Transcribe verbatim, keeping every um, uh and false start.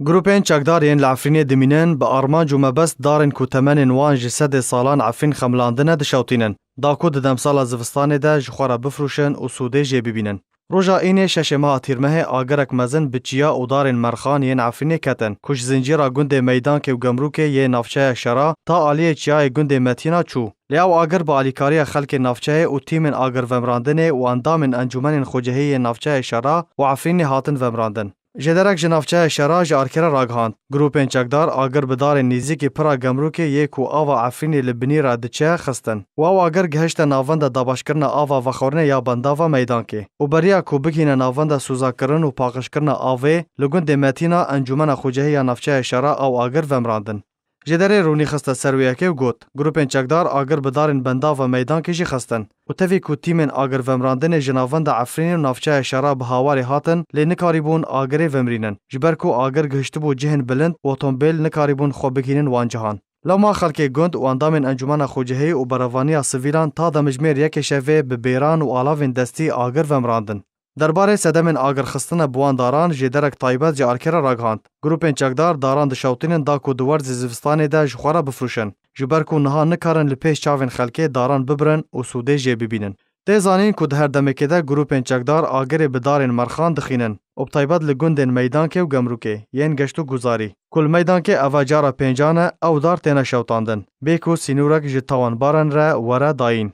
Grûpên çekdar yên li Efrînê dimînin, bi armanc û mebest darên ku temenên wan ji sedê salan Efrîn xemilandine dişewtînin, da ku di demsala zivistanê de ji xwe re bifrûşin û sûdê jê bibînin. Roja Înê şeşê meha Tîrmehê agirek mezin bi çiya û darên merxan yên Efrînê ketin, ku ji zincîra gundê Meydankê û Gemrûkê yê navçeya Şera ta aliyê çiyayê gundê Metîna çû. Lê ew agir bi alîkariya xelkê navçeyê û tîmên agirvemrandinê û endamên encûmenên xwecihî yê navçeya Şera û Efrînê hatin vemrandin. Jêderek ji navçeya Şera ji Arkerê ragihand, grûpên çekdar agir bi darên nêzîkî pira Gemrûkê yê ku ava Efrînê li binî re diçe xistin û ew agir gihişte navenda dabaşkirina ava vexwarinê ya bendava Meydankê û beriya ku bigihîne navenda sûzakirin û paqijkirina avê li gundê Metîna, encûmena xwecihî ya navçeya Şera ew agir vemrandin. Jêderê rûnî xiste ser wê yekê û got, grûpên çekdar agir bi darên bendava Meydankê jî xistin û tevî ku tîmên agirvemrandinê ji navenda Efrînê û navçeya Şera bi hawarê hatin, lê nikarîbûn agirê vemrînin, ji ber ku agir gihiştibû cihên bilind û otomobil nikarîbûn xwe bigihînin wan cihan. Lewma xelkê gund û endamên encûmena xwecihî û berevaniya sivîlan ta demjimêr yekê şevê bi bêran û alavên destî agir vemrandin. Derbarê sedemên agirxistine bi wan daran jêderek taybet ji Arkerê ragihand, grûpên çekdar daran dişewtînin da ku di werzê zivistanê de ji xwe re bifrûşin, ji ber ku niha nikarin li pêş çavên xelkê daran bibirin û sûdê jê bibînin. Tê zanîn ku di her demekê de grûpên çekdar agirê bi darên merxan dixînin û bi taybet li gundên Meydankê û Gemrûkê yên geşt û guzarî, ku li Meydankê eva cara pêncan e ew dar têne şewtandin, bê ku sînorek ji tawanbaran re were dayîn.